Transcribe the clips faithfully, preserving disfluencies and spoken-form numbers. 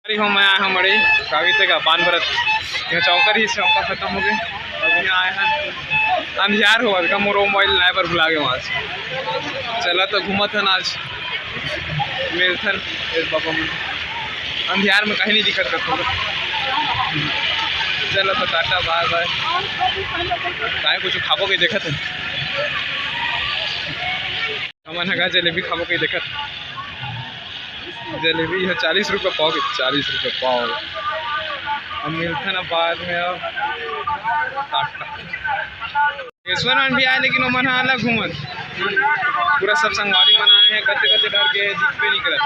अरे हो, मैं आया हूँ मड़ई, कागज का पान भरत। ये चौंका रही, चौंका खत्म हो गए। अब यहाँ आए हैं, अंधियार हो का मोर मोबाइल लाए पर भुला गए वहाँ से। चला तो घूमत हन आज, मिलथन ए बाबा मन। अंधियार में कहीं नहीं दिखत करते। चला तो टाटा, बाय बाय। काहे कुछ खाबो के देखत है। हमन ह का जलेबी खाबो कही देखत। जलेबी ह चालीस रुपये पाव के, चालीस रुपये पाव। अब मिलथे ना बाद में। अब टाटा। ईश्वर मन भी आए, लेकिन ओमन ह अलग घूमत। पूरा सब संगवारी मन आए हैं, कते कते डर के दिखबे नहीं करत।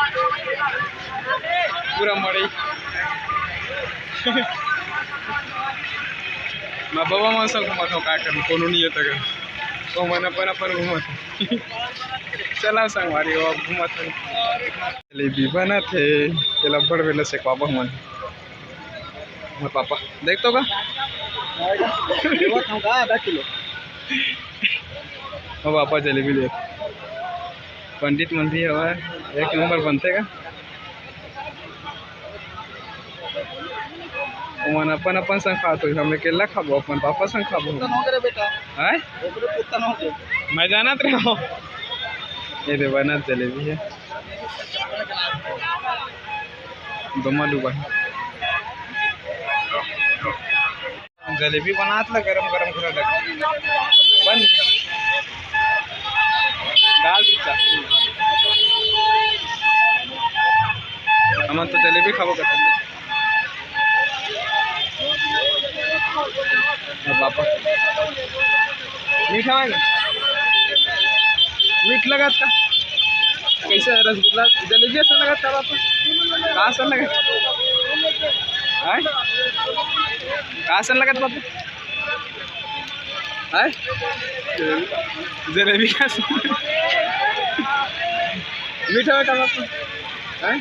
पूरा मड़ई। मैं बाबा मन सब घूमत हो, का करूँ, कोनो नहीं है तक। ओमन अपन अपन घूमत। चला संगवारी हो, अब घूमत हन। जलेबी बनत हे, तेला अब्बड़ बेर ले सेकवाबो हमन। मोर पापा, देख तो का? आधा किलो। ओ पापा जलेबी ले। पंडित मन भी हवय, एक नंबर बनथे का? ओमन अपन अपन संग खात होही, हम अकेला खाबो, अपन पापा संग खाबो। पुत्तन हो गे रे बेटा। हैं? ओकरे पुत्तन हो गे। मैं जानत रहे हो। ये दे बनत जलेबी है। दोमा डूबा है। जलेबी बनात ला गरम गरम घुरा लग। बन। डाल दी चाशनी। हमन तो जलेबी खाबो करते। अब पापा। मीठा है ना? मीठ लगत का? कैसे है रसगुल्ला? जलेबी असन लगत का पापा? का असन लगत? हैं? का असन लगत पापा? हैं? जलेबी का असन? मीठा है का पापा? हैं?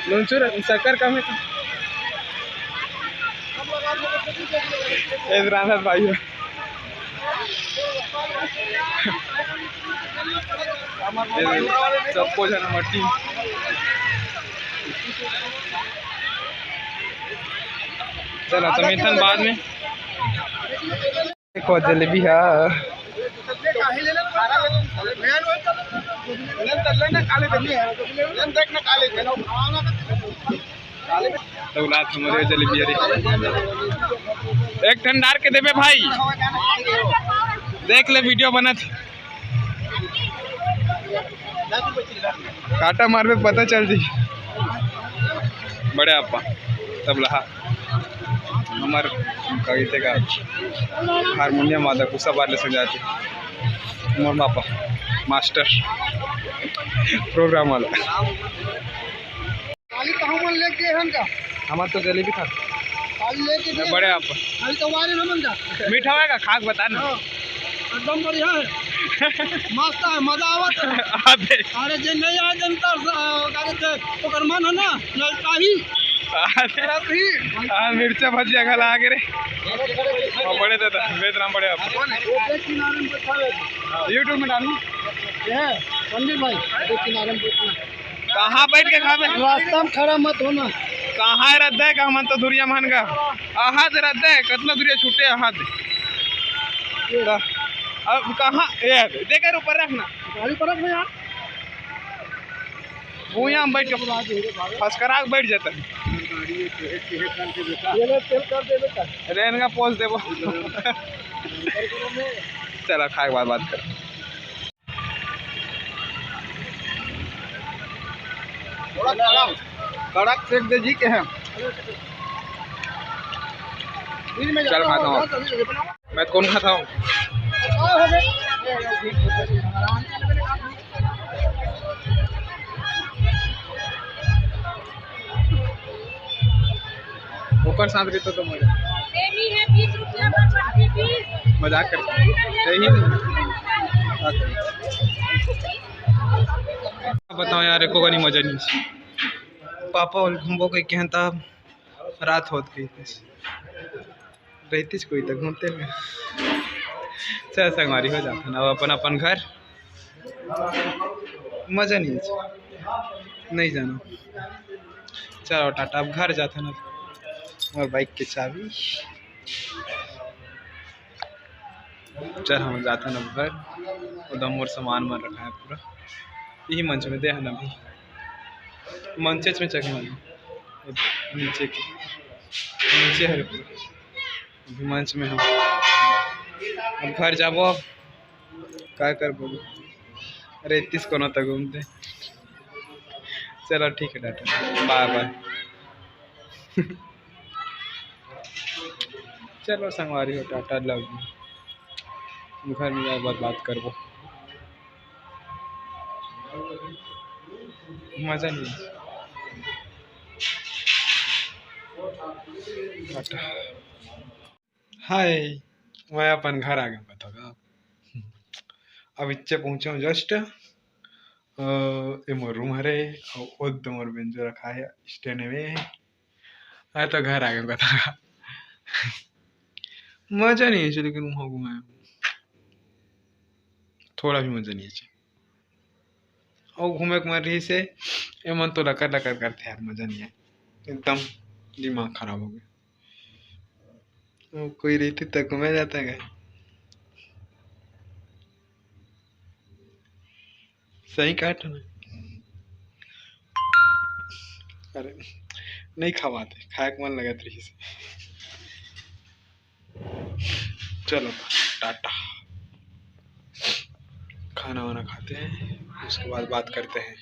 नून चूर, शक्कर कम है का? ए, राधा भाई हो। सबको जाना मट्टी। चला, तो मिलथन बाद में। देखो, जलेबी है। तौलात हमरे जलेबी, अरे। एक ठन डार के देबे भाई, देख ले वीडियो बनत। काटा मारबे पता चल जी। बड़े आपा तबला हा। हमर कविते का हारमोनियम वादक उषा बार ले सजाते। मोर पापा मास्टर प्रोग्राम वाला। काली तो हमन लेके हन का? हमन तो जलेबी खा। काली लेके मैं दे। बड़े आप। काली तो वारे हमन का। मीठा होएगा, खा के बता ना। हाँ, एकदम बढ़िया है। मस्त है, मजा आवत है। अबे। अरे जे नहीं आए जनता, अ, अरे जे ओकर मन है ना, ललचाही। अरे। करत ही। हाँ, मिर्चा भजिया घला आगे रे। हाँ, बड़े दादा, बेच राम बड़े आप। वो देख किनारे में बैठा है। YouTube में डालू। ये है, संदीप भाई, देख किनारे में बैठना। कहाँ बैठ के खाबे? रास्ता में खड़ा मत होना। कहाँ रद्दा है का? हमन तो दुरिया मान गा। आहाद रद्दा है, कतना दुरिया छूटे आहाद। ये। अब कहाँ? ए, देख यार, ऊपर रखना। गाड़ी पर रख ना यार। भूया में बैठ के फसकरा के बैठ जाता है। ये ले तेल कर दे बेटा। रेन का पोस देबो। चला, खाए के बाद बात कर। थोड़ा कड़क, कड़क सेक दे जी के हैं। चल खाता हूँ। मैं तो कौन खाता हूँ? ओकर साथ रहता तो मजा। सेमी है बीस रुपया का, छट्टी बीस। मजाक करता हूँ। सही नहीं। बताओ यार, एको कनी मजा नहीं। पापा ओल घूमबो कहि के हन, तब रात होत कहिस। रहितिस कोई त घूमते ना। चल संगवारी हो जाथन अब अपन अपन घर। मजा नहीं है। नहीं जाना। चलो टाटा, अब घर जाथन ना। मोर बाइक के चाबी। चल हम जाथन अब घर। ओदम मोर सामान मन रखा है पूरा। यही मंच में दे हन अभी। मंचेच में चघे मन। नीचे के। नीचे हरे पूरा। अभी मंच में हम। अब घर जाबो अब। का करबो? अरे इतिस कोनो त घूमते। चलो ठीक है टाटा। बाय बाय। चलो संगवारी हो टाटा love you। घर में जाए बाद बात करबो। मजा नहीं। टाटा। हाय, मैं अपन घर आ गया बताओ। अब इच्चे पहुँचे हूँ just। ए मोर रूम हरे। और ओद मोर बेंजो रखा है स्टैंड में। मैं तो घर आ गया बताओ। मजा नहीं है लेकिन वहाँ घुमाए थोड़ा भी मजा नहीं है। और घूमे के मन रही से एमन तो लकर लकर करते यार, मजा नहीं है। एकदम दिमाग खराब हो गया। कोई रहती तो घूमे जाता है। सही काट ना। अरे नहीं खवाते, खाए के मन लगत रही से। चलो टाटा, खाना वाना खाते हैं, उसके बाद बात करते हैं।